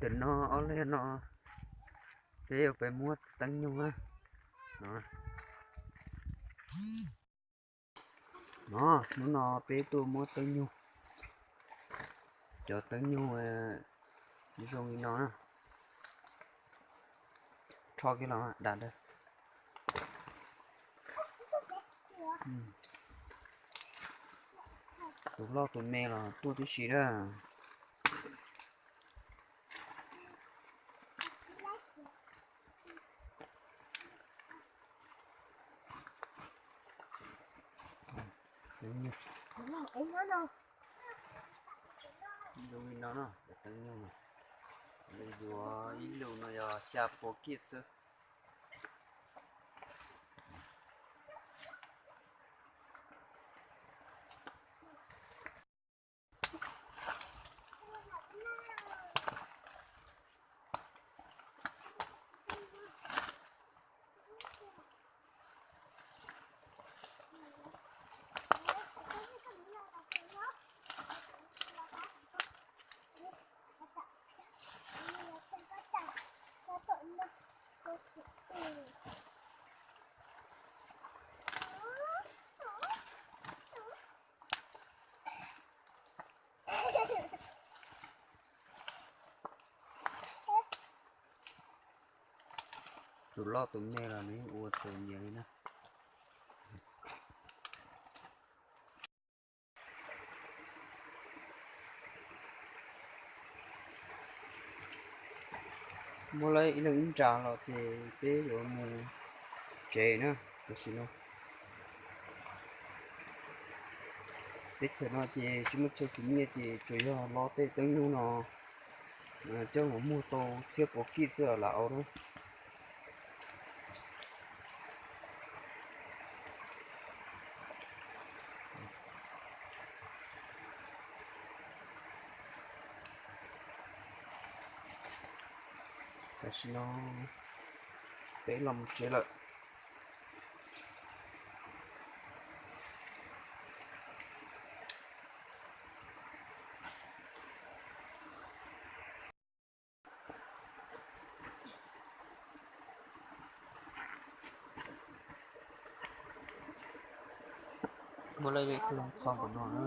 Tam no ob leeg no peb yuav pais muab teeb nyug na. No, no, hnub no peb tuaj muab teeb nyug. Cov teeb nyug zoo li no na. Rho kiag los da ntawd. Tus loj tus me los tuaj tib si na. Zoo li no, teeb nyug, nws yuav ib lus no yog xya pua kij xwb. Tus loj tus me los nws ua txaus nyias li na. Muab lawv ib leeg ib nra los ces peb yuav mus tsev na. Tam sim no teb chaws no ces tsis muaj chaw khwv nyiaj ces tsuas yog lo tej teeb nyug no coj los muag tau txhiab puav kij xwb lam au na. Tam sim no peb los mus tsev lawm. Muab lawv ib leeg qho npaum no na.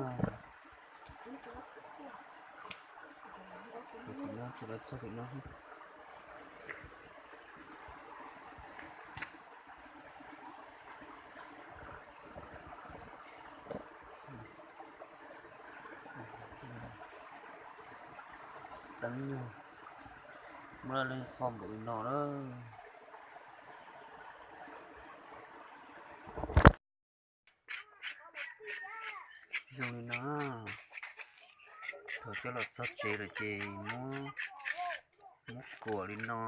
Tim no tsuas lawv txog tim no. Teeb nyug, muab lawv ib leeg qho npaum li no na. Zoo li no, thaum coj los txog tsev lawm ces muab, muab kuam li no,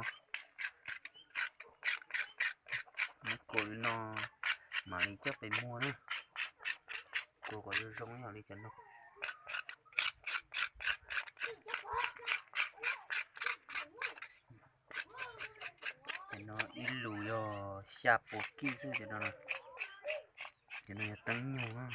muab kuam li no mam li coj pem muag na. Kuam kom zoo zoo ib yam li cov no. Cov no ib lus yog xya puas kij xwb cov no. Cov no yog teeb nyug na.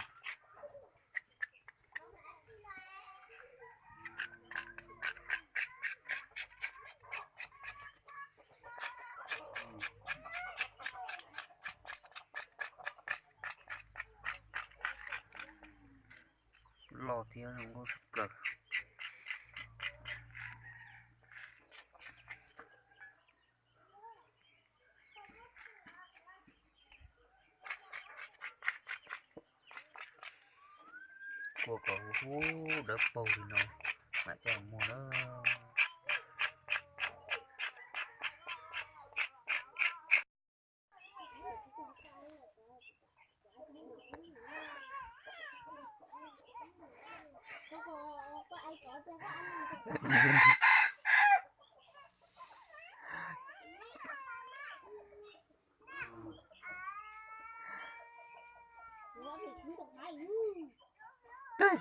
Loj thiab zoo nkauj tshaj plaws. Kuam kom huv huv dawb paug li no mam coj muag na. Teg.